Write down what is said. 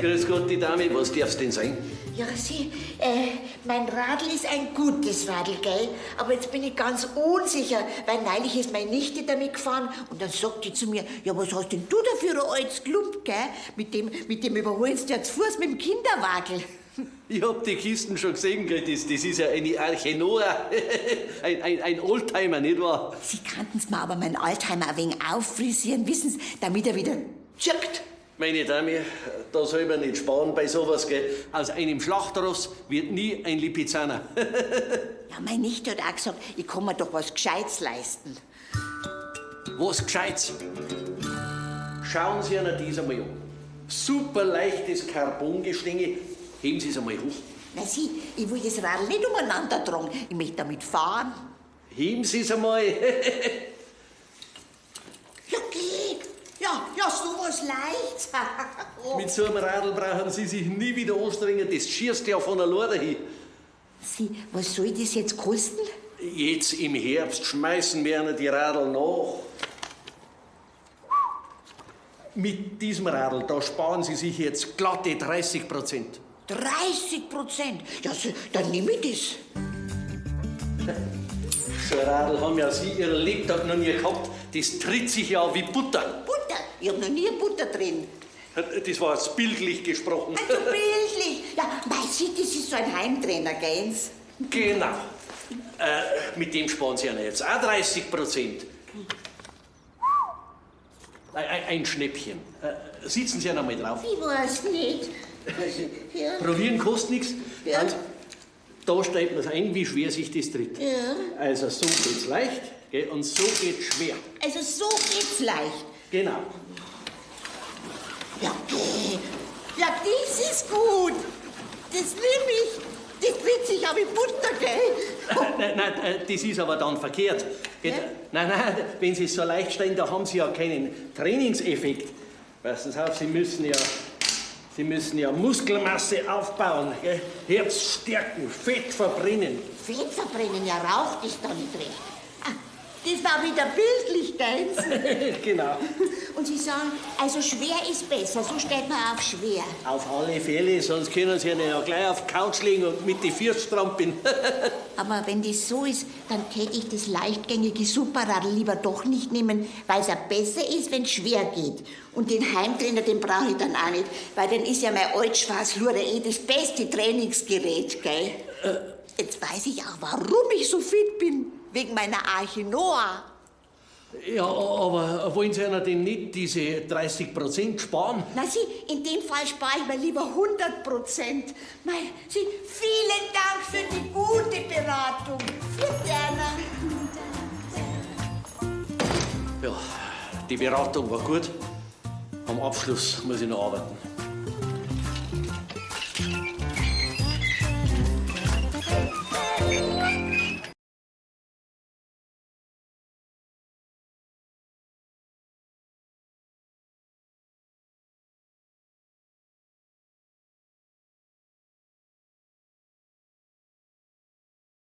Grüß Gott, die Dame. Was darf's denn sein? Ja, Sie, mein Radl ist ein gutes Radl, gell? Aber jetzt bin ich ganz unsicher, weil neulich ist meine Nichte damit gefahren und dann sagt die zu mir, ja, was hast denn du da für ein altes Klump, gell? Mit dem überholst du ja zu Fuß mit dem Kinderwagel. Ich hab die Kisten schon gesehen, gell? Das ist ja eine Arche Noah. Ein Oldtimer, nicht wahr? Sie könnten's mir aber mein Oldtimer ein wenig auffrisieren, wissen Sie, damit er wieder zirkt. Meine Dame, da soll man nicht sparen bei sowas, gell? Aus einem Schlachtross wird nie ein Lipizzaner. Ja, meine Nichte hat auch gesagt, ich kann mir doch was Gescheites leisten. Was Gescheites? Schauen Sie einer das einmal an. Super leichtes Carbongestänge. Heben Sie es einmal hoch. Na Sie, ich will das Radl nicht umeinander tragen. Ich möchte damit fahren. Heben Sie es einmal. Ja, geht. Ja, ja, sowas Leichtes. Oh. Mit so einem Radl brauchen Sie sich nie wieder anstrengen. Das schießt ja von allein dahin. Sie, was soll das jetzt kosten? Jetzt im Herbst schmeißen wir ihnen die Radl nach. Mit diesem Radl, da sparen Sie sich jetzt glatte 30%. 30%? Ja, so, dann nehme ich das. So ein Radl haben ja Sie Ihr Lebtag noch nie gehabt. Das tritt sich ja wie Butter. Butter? Ich hab noch nie Butter drin. Das war jetzt bildlich gesprochen. Also bildlich. Ja, mei, Sie, das ist so ein Heimtrainer, gell? Genau. Mit dem sparen Sie ja jetzt auch 30%. Ein Schnäppchen. Sitzen Sie ja noch mal drauf. Ich weiß nicht. Ja. Probieren kostet nichts. Ja. Also, da stellt man's ein, wie schwer sich das tritt. Ja. Also so geht's leicht, gell, und so geht's schwer. Also so geht's leicht. Genau. Ja, geh. Ja, das ist gut. Das nehme ich. Das dreht sich ja wie Butter, gell? Nein, nein, das ist aber dann verkehrt. Gell? Ja? Nein, nein, wenn Sie es so leicht stellen, da haben Sie ja keinen Trainingseffekt. Passen Sie auf, Sie müssen ja Muskelmasse aufbauen, gell? Herz stärken, Fett verbrennen. Fett verbrennen, ja, raucht ist da nicht recht. Ah, das war wieder bildlich, gell? Genau. Und Sie sagen, also schwer ist besser, so stellt man auf schwer. Auf alle Fälle, sonst können Sie ja gleich auf die Couch legen und mit den Füßen strampeln. Aber wenn das so ist, dann täte ich das leichtgängige Superradl lieber doch nicht nehmen, weil's ja besser ist, wenn's schwer geht. Und den Heimtrainer, den brauche ich dann auch nicht, weil dann ist ja mein Altschwarzluder eh das beste Trainingsgerät, gell? Jetzt weiß ich auch, warum ich so fit bin. Wegen meiner Arche Noah. Ja, aber wollen Sie einer denn nicht diese 30% sparen? Na Sie, in dem Fall spare ich mir lieber 100%. Mei, Sie, vielen Dank für die gute Beratung. Für gerne. Ja, die Beratung war gut. Am Abschluss muss ich noch arbeiten.